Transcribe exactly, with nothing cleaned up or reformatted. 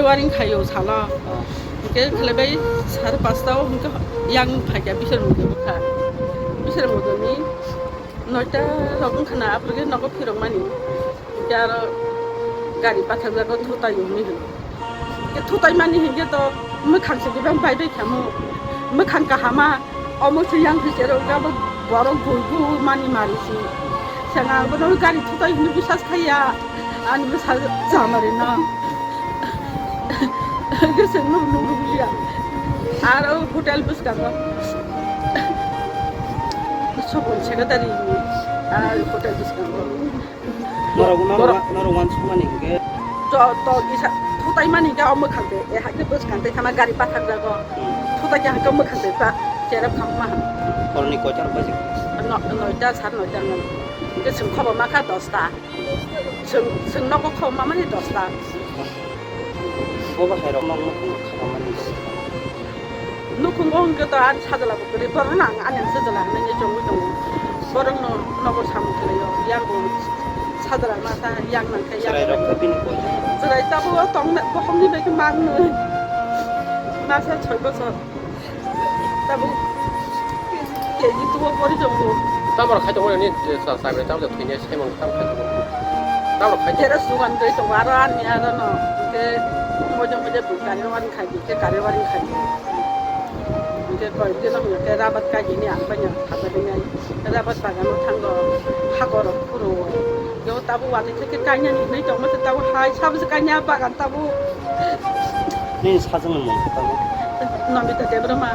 Waring khayo salo. Hingke khlaibai sar pasta o hingke yang phaikha bisar mudui bwkha. Bisar mudui ni noita rok wngkha na aphuru khe nogo phirok mani. Hingke aro gari pathak jago thutai o hinwi hino. Hingke thutai mani hingke to mwkhang se bebak bai bai khamo. Mwkhang kahama. Omo se yang khe cherok gabo borok bui bu mani mari si. Sanga bono gari thutai hwnwi bisas khaiya. Ani bwsa jamari no. Gese nuk nuk liya. Aro hotel bwskango. Sobon secretary ni. Aro hotel bwskango. Norok, norok, norok wansukmani hingke? To, to kisa thutai mani hingke o mwkhang de, e hakhe bwskang tei khama gari pathak jago. Hmm. Thutai khe hakhe mwkhang de pa, cherep kham ma. Horni koitar baji? No, noita, sar noita ngan. Hingke chwng khobo ma kha dosta. Chwng, chwng nogo khobo ma mani dosta. Bo bahai rok nok nukhung khabamani. Nukhungo hwnkhe to ani sajla bo kwrwi, borok no ang ani sajla hinwi chongwi tongo. Borok no nogo samung khlaio, yang bo sajla masa yang nang khe yang. Chwrai rok khe bini koi. Chwrai tabuk o tong na, bohong ni bai khe mang nwi. Masa choi bosor. Tabuk keji tubo pori tongo. Tamar khai tongo ni sa sa bai tamar thwini semang tam khai tongo. Tamar khai tongo. Jera sugan doi tongo aro ani aro no. Ke moja moja bu kari wani khai ke kari wani khai. Ke koi ke no ke rabat kai ni ang panya thapa de ngai. Rabat bagan no thango hakor phuru. Yo tabuk wani ke kanya ni nei tongo tabuk hai sabse kanya bagan tabuk. Nini sajwkni mung khe tamo? Nandita Debbarma.